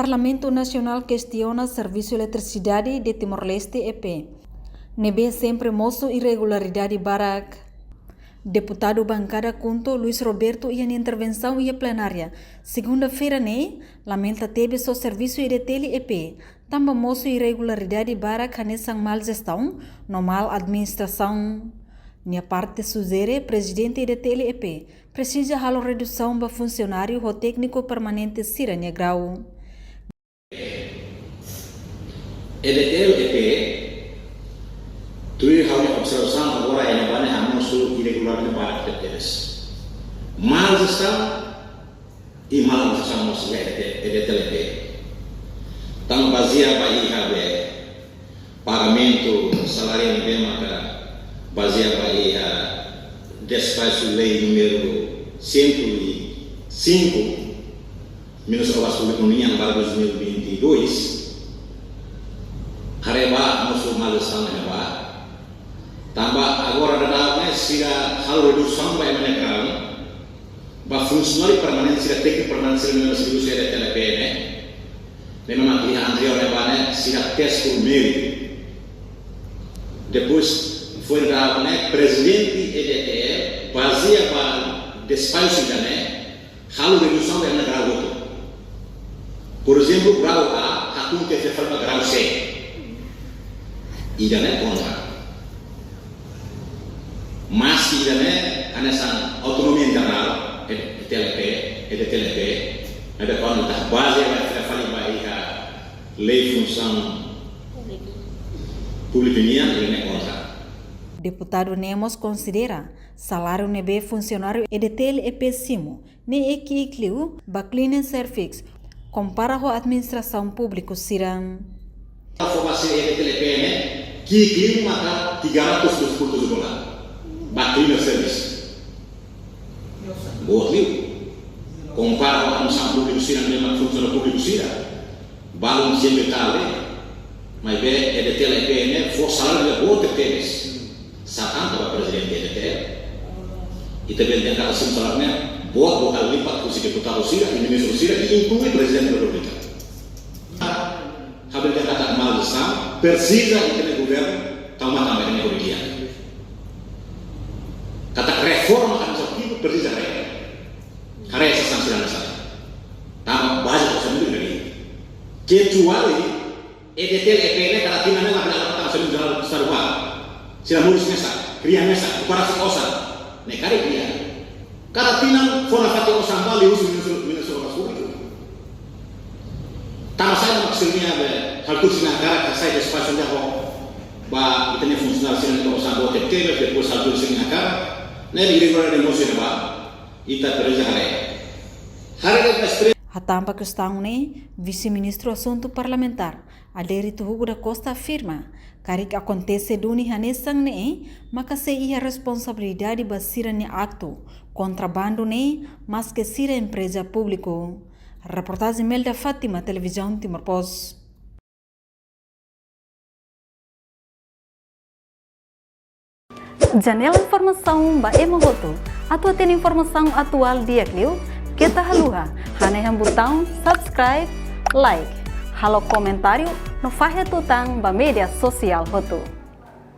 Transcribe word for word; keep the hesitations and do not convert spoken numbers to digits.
Parlamentu Nasionál kestiona Servisu Eletrisidade de Timor-Leste, E P, ne'ebé sempre mosu irregularidade barak. Deputadu bankada KHUNTO, Luis Roberto, iha nia intervensaun iha plenária segunda-feira ne'e, lamenta tebes ho servisu EDTL, E P, tanba mosu irregularidade barak hanesan mal jestaun no mal administrasaun. Nia parte sujere Prezidente EDTL, E P presiza halo redusaun ba funsionáriu ho tékniku permanente sira-nia grau. EDTL, E P, tuir ha'u-nia observasaun agora iha ne'ebá ne'e hamosu irregularidade barak tebes. Mal jestaun i mal administrasaun mós iha EDTL, EDTL, E P. Tanba bazeia ba iha be pagamentu saláriu ne'ebé maka bazeia ba iha despaxu lei númeru cento e cinco, Ministériu Obras Públikas nian ba dois mil e vinte e dois, haree ba mosu mal jestaun iha ne'ebá. Tanba agora daudaun ne'e sira halo redusaun ba ema nia grau, ba funsionáriu permanente sira, tékniku permanente sira, ne'ebé servisu iha EDTL, E P ne'e, ne'ebé mak iha anteriór ne'ebá ne'e sira tes por méritu. Depois foin daudaun ne'e Prezidente EDTL, bazeia ba despaxu ida-ne'e, halo redusaun ba ema nia grau hotu. Por ezemplu, grau A, hakun tiha fali ba grau C. Ida-ne'e kontra. Maski ida-ne'e hanesan autonomia internál, EDTL, E P, EDTL, E P, maibé kuandu ita bazeia ba, fila fali ba iha lei funsaun públika nian, ida-ne'e kontra. Deputadu ne'e mós konsidera saláriu ne'ebé funsionáriu EDTL, E P simu ne'e ki'ik liu ba cleaning service, kompara ho administrasaun públiku sira. Fó ba sira EDTL, E P ne'e ki'ik liu maka tiga ratus dua puluh tujuh dolar ba cleaning service. Boot liu. Kompara ho administrasaun públiku sira, ne'ebé mak funsionáriu públiku sira, balun cem e tal, maibé EDTL, E P ne'e fó saláriu ida boot tebes. Sá tan ba Prezidente EDTL? Ita bele dehan katak simu saláriu ne'e boot, boot liu lipat husi deputadu sira, i ministru sira, i inklui Prezidente Repúblika. Ha'u bele dehan katak mal jestaun, presiza ita-nia governu tau matan ba ita-nia horigia. Katak reforma administrativu presiza haree. Haree sasán sira hanesan ne'e. Tanba baze osan itu dari. Kecuali EDTL, E P ne'e kada tinan ne'e la bele aloka tan Asembleia Jerál Estaduál. Sira moris mesak, kria mesak, kuparasi osan. Ne'e karik kria. Kada tinan fó nafatin osan ba liuhusi Ministériu, Ministériu Obras Públikas. Tanba sá mak sira-nia be, hal tuir sira-nia hakarak, hasai despaxu ida ho ba ita-nia funsionáriu sira-nia osan boot tebes, depois hal tuir sira-nia hakarak, ne'e irregularidade mosu iha ne'ebá. Ita presiza haree. Haree ba estre- Hatán ba kestaun ne'e, Vise-Ministru Asuntu Parlamentár, Adérito Hugo da Costa afirma, karik akontese duni hanesan ne'e, maka sei iha responsabilidade ba sira-nia aktu kontra bandu ne'e, maske sira empreza públiku. Reportajen Melda Fátima, Televizaun Timor Post. Janela informasaun ba ema hotu. Atu hatene informasaun atuál di'ak liu, keta haluha hanehan butaun subscribe, like, halo komentáriu no fahe tutan ba média sosiál hotu.